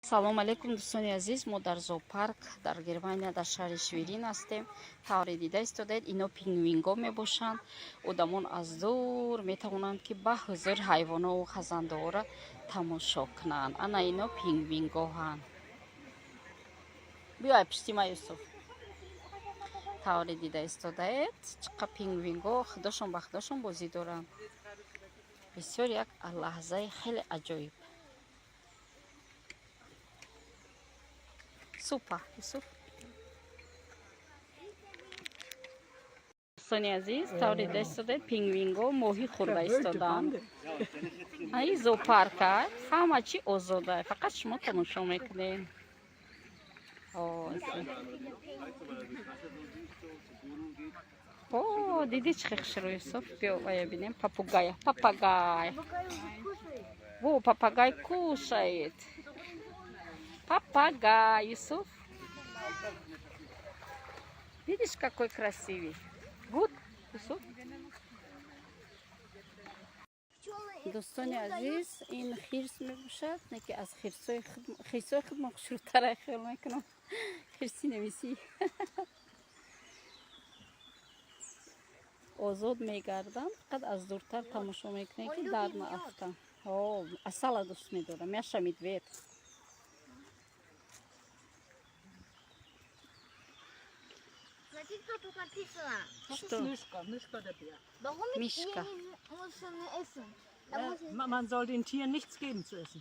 Салом алейкум, дӯстони азиз. Мо дар зоопарк дар Германия, дар шаҳри Шверин ҳастем. Тавре дида истодаед, ино пингвинго мебошанд. Одамон аз дур метавонанд, ки ба ҳузур ҳайвонову хазандаҳоро тамошо кунанд. Ана ино пингвингоҳанд. Биёй пишти ма, Юсуф. Тавре дида истодаед, чӣ қа пингвинго худошон ба худошон бозӣ доранд. Бисёр як лаҳзаи хеле аҷоиб. Супа, Юсуф. Дӯстони азиз, тавре дида истодаед, пингвинго моҳӣ хӯрда истодаанд. Аи зоопарка ҳама чӣ озода, фақат шумо тамошо мекунед. О, дидӣ, чӣ хушрӯ, Юсуф? Биё, вая бинем, попугая, попугай. Во, попугай кушает. Попугай, Юсуф. Видишь, какой красивый. Гуд, Юсуф. Дӯстони азиз, ин хирс мебошад, не ки аз хирсои худ мо хушрӯтара хиёл мекунам. Хирси нависӣ озод мегарданд, фақат аз дуртар тамошо мекунем, ки дар наафтанд. Асала дӯст медорам, Мяша медведь. Смотри, кто тут написано. Что? Mischka, Mischka der Bär. Warum Mischka. Muss schon essen? Da muss ich Man soll den Tieren nichts geben zu essen.